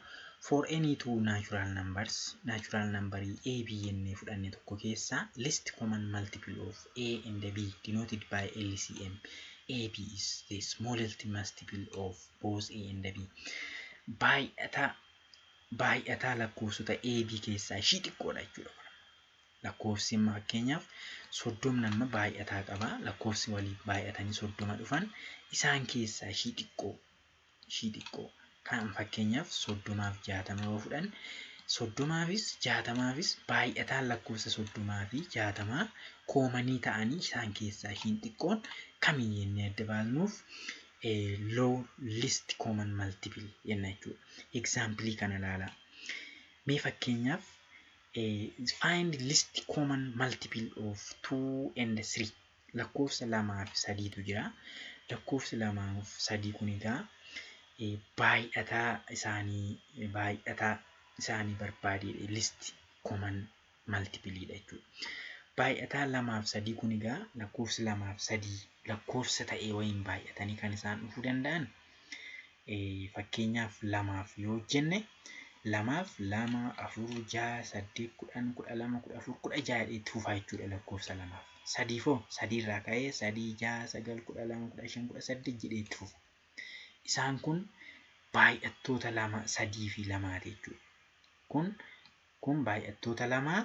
for any two natural numbers, natural number A, B jennee fudhanne tokko keessaa, least common multiple of A and B denoted by LCM AB is the smallest multiple of both A and B. Baay'ataa lakkoofsota A, B keessaa ishii xiqqoodha jechuudha. Lakkoofsi amma fakkeenyaaf 30 amma baay'ataa qaba. Lakkoofsi waliif baay'atanii 30 dhufan isaan keessaa ishii xiqqoo kan fakkeenyaaf 30f 60 yoo fudhan, 30fis 60fis baay'ataan lakkoofsa 30 fi 60 commonii ta'anii isaan keessaa ishiin xiqqoon kamii jennee adda baasnuuf low least common multiple jenna jechuudha. Example kana ilaalaa. Mee fakkeenyaaf find least common multiple of 2 and 3. Lakkoofsa lamaa fi sadiitu jira. Lakkoofsi lamaa fi sadii kun egaa baay'ataa isaanii barbaadee least common multiple dha jechuudha. Baay'ataa lamaaf sadii kun egaa lakkoofsi lamaaf sadii lakkoofsa ta'ee wayiin baay'atanii kan isaan dhufuu danda'an, fakkeenyaaf lamaaf yoo jenne, lamaaf lama, afur, jaha, saddeet, 10, 12, 14, 16 jedhee itti fufaa jechuudha lakkoofsa lamaaf. Sadiifoo sadiirraa ka'ee sadii, jaha, sagal, 12, 15, 18 jedhee itti fufa. Isaan kun baay'attoota lama, sadii fi lamaati jechuudha. Kun baay'attoota lamaa,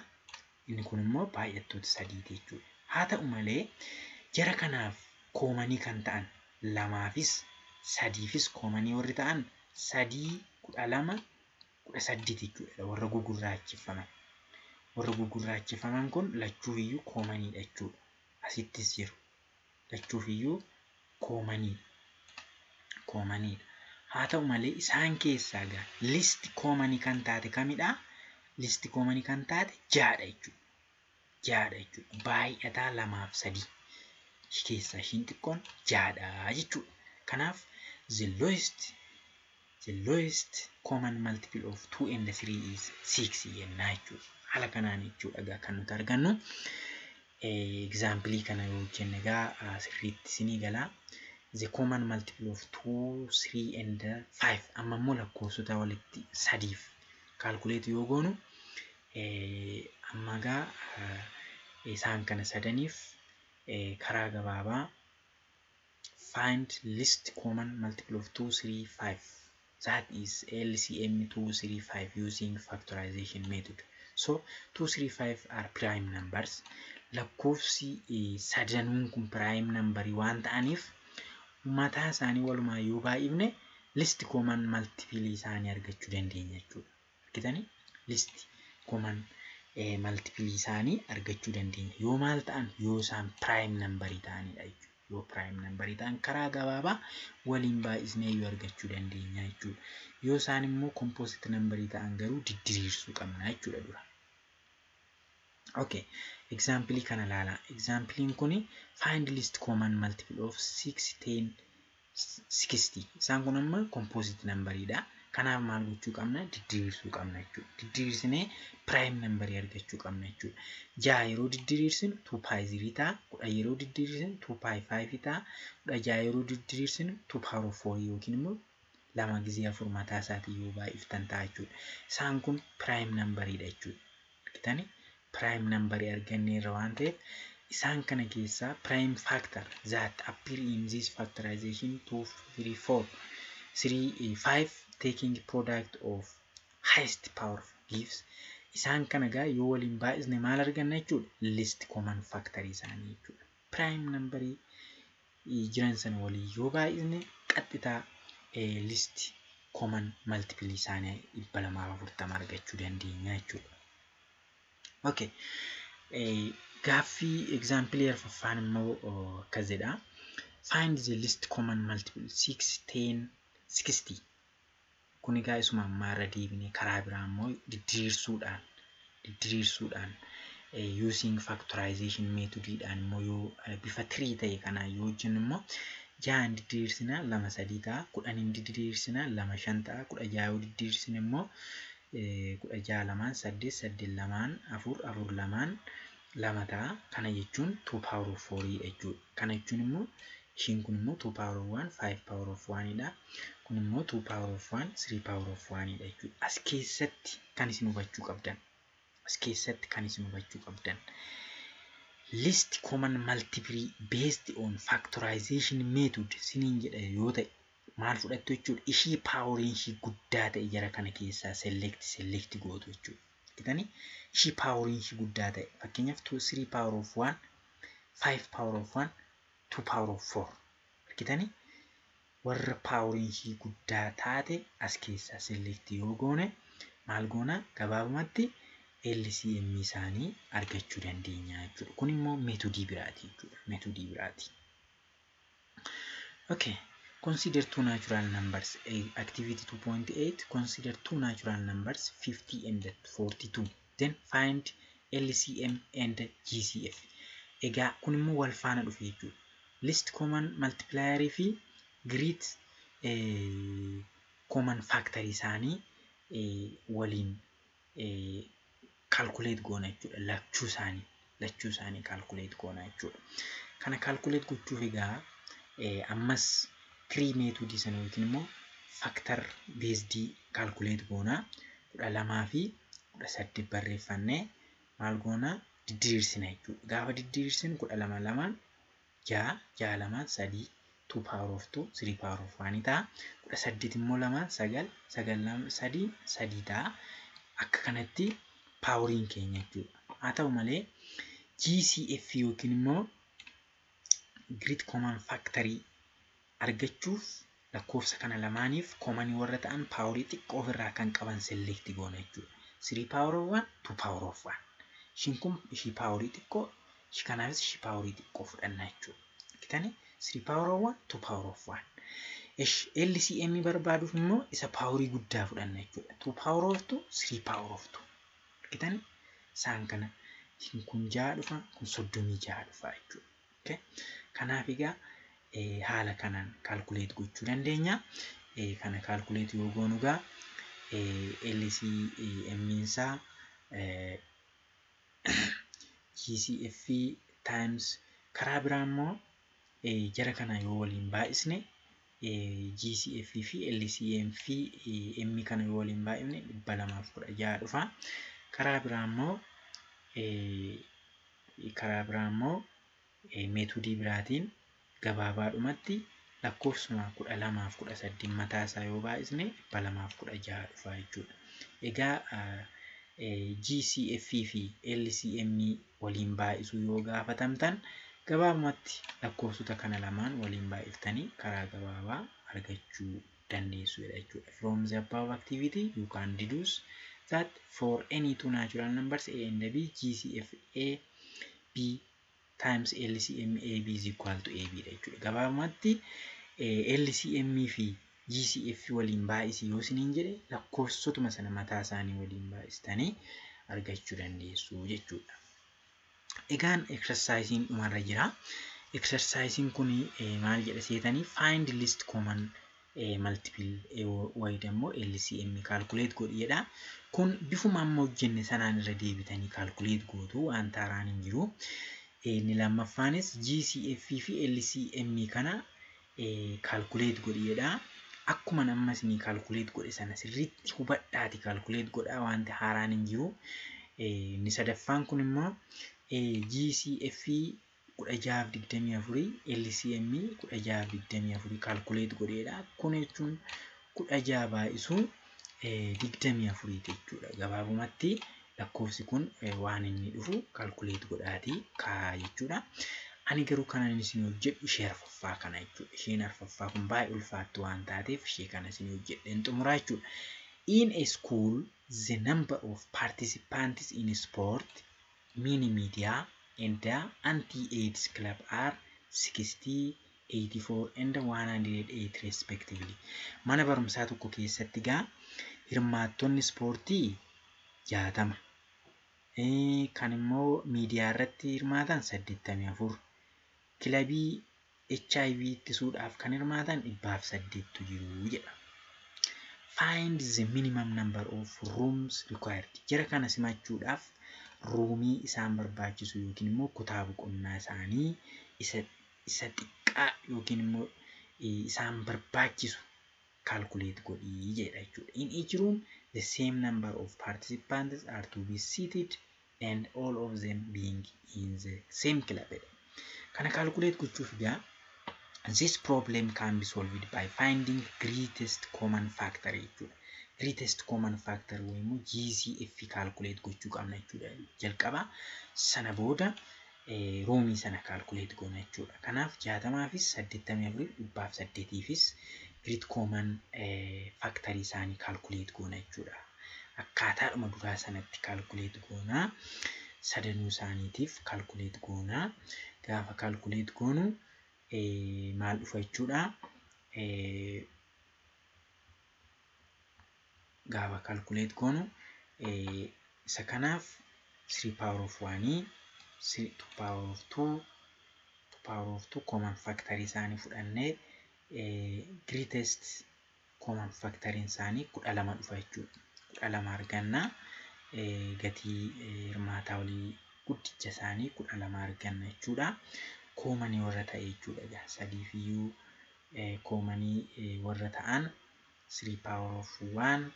inni kun immoo baay'attoota sadiiti jechuudha. Haa ta'u malee jara kanaaf commonii kan ta'an, lamaafis sadiifis commonii warri ta'an sadii, 12, 18 jechuudha warra gugurraachifaman. Warra gugurraachifaman kun lachuufiyyuu commoniidha jechuudha. Asittis jiru. Lachuufiyyuu commoniidha. Commoniidha. Haa ta'u malee isaan keessaa egaa least commonii kan taate kamidhaa? Least commonii kan taate ja'adha jechuudha. Ja'adha jechuudha. Baay'ataa lamaaf sadii keessaa ishiin xiqqoon ja'adha jechuudha. Kanaaf the lowest common multiple of 2 and 3 is 6 jennaa jechuudha. Haala kanaan jechuudha egaa kan nuti argannu. Example kana yoo hojjenne egaa sirriitti isinii galaa. The common multiple of 2, 3 and 5. Amma immoo lakkoofsota walitti sadiif calculate yoo goonu, amma egaa isaan kana sadaniif karaa gabaabaa find least common multiple of 2, 3, 5, that is LCM 2, 3, 5 using factorization method. So 2, 3, 5 are prime numbers. Lakkoofsi sadanuun kun prime numberii waan ta'aniif mataa isaanii walumaa yoo baay'ifne least common multiple isaanii argachuu dandeenya jechuudha. Argitanii, least common multiple isaanii argachuu dandeenya. Yoo maal ta'an? Yoo isaan prime numberii ta'anidha jechuudha. Yoo prime numberii ta'an karaa gabaabaa waliin baay'isnee yoo argachuu dandeenya jechuudha. Yoo isaan immoo composite numberii ta'an garuu diddiriirsuu qabna jechuudha dura. Okay, example kana ilaalaa. Examplein kuni find least common multiple of 6, 10, 60. Isaan kun amma composite numberiidha. Kanaaf maal gochuu qabna? Diddiriirsuu qabna jechuudha. Diddiriirsinee prime numberii argachuu qabna jechuudha. 6 yeroo diddiriirsinu 2 pi 3 ta'a. 10 yeroo diddiriirsinu 2 pi 5 ta'a. 16 yeroo diddiriirsinu 2 power of 4 yookiin immoo lama gizee afur mataa isaatii yoo baay'iftan ta'a jechuudha. Isaan kun prime numberiidha jechuudha. Argitanii, prime numberii arganneerra waan ta'eef Isaan kana keessaa prime factor that appear in this factorization 2, 3, 4, 3, 5 taking product of highest power gives. Isaan kana gaa yoo waliin baay'isne maal arganna jechuudha? Least common factor isaanii jechuudha. Prime numberii jiran sana waliin yoo baay'isne qaxxitaa least common multiple isaanii 240 argachuu dandeenya jechuudha. Okay. Gaaffii example arfaffaan immoo akkas jedha. Find the least common multiple 6, 10, 60. Kun egaa isuma ammaa irra deebine karaa biraa immoo didiriirsuudhaan using factorization methodidhaan immoo yoo bifa tree ta'e kanaan yoo hojjennu immoo 6n didiriirsinaa 2 3 ta'a, 10n didiriirsinaa 2 5 ta'a, 16 yoo didiriirsine immoo 16 2 8, 8 2 4, 4 2 2 ta'a. Kana jechuun 2 power of 4 dha jechuudha. Kana jechuun immoo ishiin kun immoo 2 power of 1, 5 power of 1 dha. Kun immoo 2 power of 1, 3 power of 1 dha jechuudha. As keessatti kan isin hubachuu qabdan. As keessatti kan isin hubachuu qabdan. Least common multiple based on factorization method siniin jedha yoo ta'e maal fudhattu jechuudha? Ishii poweriin ishii guddaa ta'e jara kana keessaa select gootu jechuudha. Argitanii, ishii poweriin ishii guddaa ta'e, fakkeenyaaf 2, 3 power of 1, 5 power of 1, 2 power of 4. Argitanii, warra poweriin ishii guddaa taate as keessaa select yoo goone maal goona? Gabaabumatti LCM isaanii argachuu dandeenya jechuudha. Kun immoo methodii biraati jechuudha. Methodii biraati. Okay. Consider two natural numbers. Activity 2.8. Consider two natural numbers 50 and 42. Then find LCM and GCF. Egaa kun immoo wal faana dhufe jechuudha. Least common multiplier fi great common factor isaanii waliin calculate goona jechuudha. Lachuu isaanii calculate goona jechuudha. Kana calculate gochuuf egaa ammas tree methodii sana yookiin immoo factor based calculate goona. 12 fi 18 barreeffannee maal goona? Didiriirsina jechuudha. Gaafa didiriirsinu 12 2 6, 6 2 3, 2 power of 2, 3 power of 1 ta'a. 18 immoo 2 9, 9 3 3 ta'a. Akka kanatti poweriin keenya jechuudha. Haa ta'u malee GCF yookiin immoo Great Common Factory argachuuf lakkoofsa kana lamaaniif commonii warra ta'an powerii xiqqoo ofirraa kan qaban select goona jechuudha. 3 power of 1, 2 power of 1. Ishiin kun ishii powerii xiqqoo, ishii kanaafis ishii powerii xiqqoo fudhanna jechuudha. Argitanii, 3 power of 1, 2 power of 1. LCM barbaaduuf immoo isa powerii guddaa fudhanna jechuudha. 2 power of 2, 3 power of 2. Argitanii, isaan kana ishiin kun 6 dhufa, kun 36 dhufa jechuudha. Kanaaf egaa haala kanaan calculate gochuu dandeenya. Kana calculate yoo goonu egaa LCM isaa GCF times, karaa biraa immoo jara kana yoo waliin baay'isne, GCF fi LCM fi M kana yoo waliin baay'ifne 216 dhufa. Karaa biraa immoo methodii biraatiin gabaabaadhumatti lakkoofsuma 12 fi 18 mataa isaa yoo baay'isne 216 dhufa jechuudha. Egaa GCF fi LCM waliin baay'isuu yoo gaafatamtan gabaabumatti lakkoofsota kana lamaan waliin baay'iftanii karaa gabaabaa argachuu dandeessu jechuudha. From the above activity, you can deduce that for any two natural numbers A and B, GCF A B times LCM AB is equal to AB dha jechuudha. Gabaabumatti LCM fi GCF waliin baay'isi yoo isiniin jedhe lakkoofsotuma sana mataa isaanii waliin baay'istanii argachuu dandeessu jechuudha. Egaan exerciseiin dhumarra jira. Exerciseiin kun maal jedha seetanii? Find least common multiple wayi immoo LCM calculate godhi jedha. Kun bifuma amma hojjenne sanaan irra deebitanii calculate gootu, waan haaraan hin jiru. Inni lammaffaanis GCF fi LCM kana calculate godhi jedha. Akkuma amma isinii calculate godhe sana sirriitti hubadhaati calculate godhaa, wanti haaraan hin jiru. Inni sadaffaan kun immoo GCF 16f 24, LCM 16f 24 calculate godheedha. Kun jechuun 16 baay'isuu 24 jechuudha. Gabaabumatti lakkoofsi kun waan inni dhufu calculate godhaatii kaa'aa jechuudha. Ani garuu kanan isin hojjedhu ishee arfaffaa kana jechuudha. Isheen arfaffaa kun baay'ee ulfaattu waan taateef ishee kana isin hojjedheen xumuraa jechuudha. In a school, the number of participants in sport, mini media and the anti-AIDS club are 60, 84 and 108 respectively. Mana barumsaa tokko keessatti gaa hirmaattonni ispoortii 60. Kan immoo miidiyaa irratti hirmaatan 84. Kilabii HIV ittisuudhaaf kan hirmaatan 108tu jiru jedha. Find the minimum number of rooms required. Jara kana simachuudhaaf roomii isaan barbaachisu yookiin immoo kutaa boqonnaa isaanii isa xiqqaa yookiin immoo isaan barbaachisu calculate godhii jedha jechuudha. In each room, the same number of participants are to be seated and all of them being in the same club jedha. Kana calculate gochuuf egaa, this problem can be solved by finding greatest common factor jechuudha. Greatest common factor yookiin immoo GCF calculate gochuu qabna jechuudha. Jalqaba sana booda roomii sana calculate goona jechuudha. Kanaaf 60fis 84f 108fis great common factor isaanii calculate goona jechuudha. Akkaataadhuma duraa sanatti calculate goona. Sadanuu isaaniitiif calculate goona. Gaafa calculate goonu maal dhufa jechuudha? Gaafa calculate goonu isa kanaaf 3 power of 1, 2 power of 2, 2 power of 2, common factor isaanii fudhannee greatest common factor isaanii 12 dhufa jechuudha. 12 arganna. Gatii hirmaataa walii guddicha isaanii 12 arganna jechuudha. Commonii warra ta'e jechuudha. Sadiif iyyuu commonii warra ta'an 3 power of 1,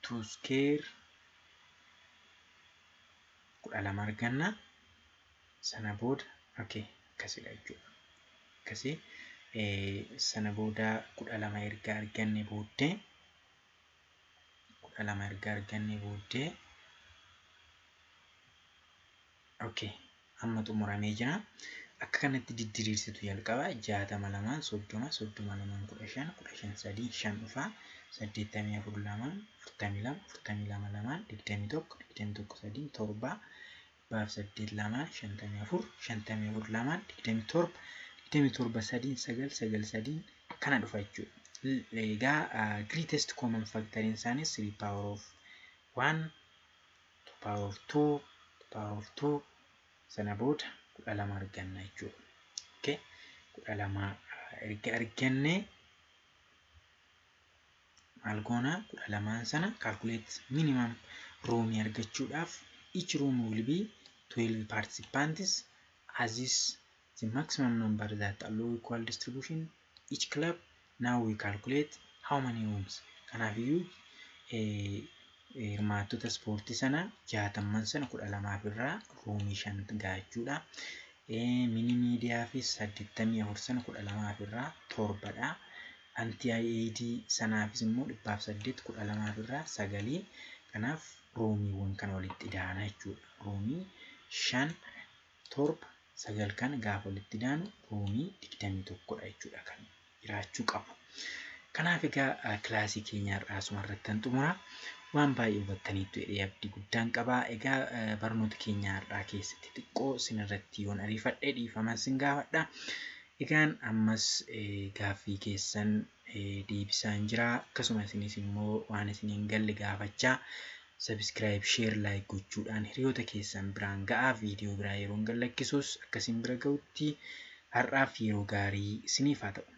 2 square, 12 arganna. Sana booda, okay, akkasidha jechuudha. Akkasii sana booda 12 erga arganne booddee, 12 erga arganne booddee, okay, amma xumuramee jira. Akka kanatti diddiriirsitu. Jalqaba 60 lamaan 30, 30 lamaan 15, 15 sadii 5 dhufa. 84 lamaan 42, 42 lamaan 21, 21 sadii 7, 108 lamaan 54, 54 lamaan 27, 27 sadiin 9, 9 sadiin kana dhufa jechuudha. Egaa greatest common factoriin isaanii 3 power of 1, 2 power of 2, 2 power of 2, sana booda 12 arganna jechuudha. Okay. 12 erga arganne maal goona? 12n sana calculate minimum roomii argachuudhaaf, each room will be 12 participants as is the maximum number that allow equal distribution each club. Now we calculate how many rooms. Kanaafiyyuu hirmaattota ispoortii sana 60n sana 12f irraa roomii 5 ga'a jechuudha. Mini miidiyaa fi 84 sana 12f irraa 7dha. Anti-AIDS sanaafis immoo 108 12f irraa 9. Kanaaf roomiiwwan kana walitti idaana jechuudha. Roomii 5, 7, 9 kana gaafa walitti idaanu roomii 21dha jechuudha kan jiraachuu qabu. Kanaaf egaa kilaasii keenya har'aa asuma irratti kan xumura. Waan baay'ee hubattaniittu jedhee abdii guddaan qaba. Egaa barnoota keenya har'aa keessatti xiqqoo isin irratti yoon ariifadhe dhiifama isin gaafadha. Egaan ammas gaaffii keessan deebisaan jira. Akkasuma isinis immoo waan isin hin galle gaafachaa, subscribe, share, like gochuudhaan hiriyoota keessan biraan ga'aa. Viidiyoo biraa yeroo hin gad lakkisus akkasiin bira ga'utti har'aaf yeroo gaarii isiniif haa ta'u.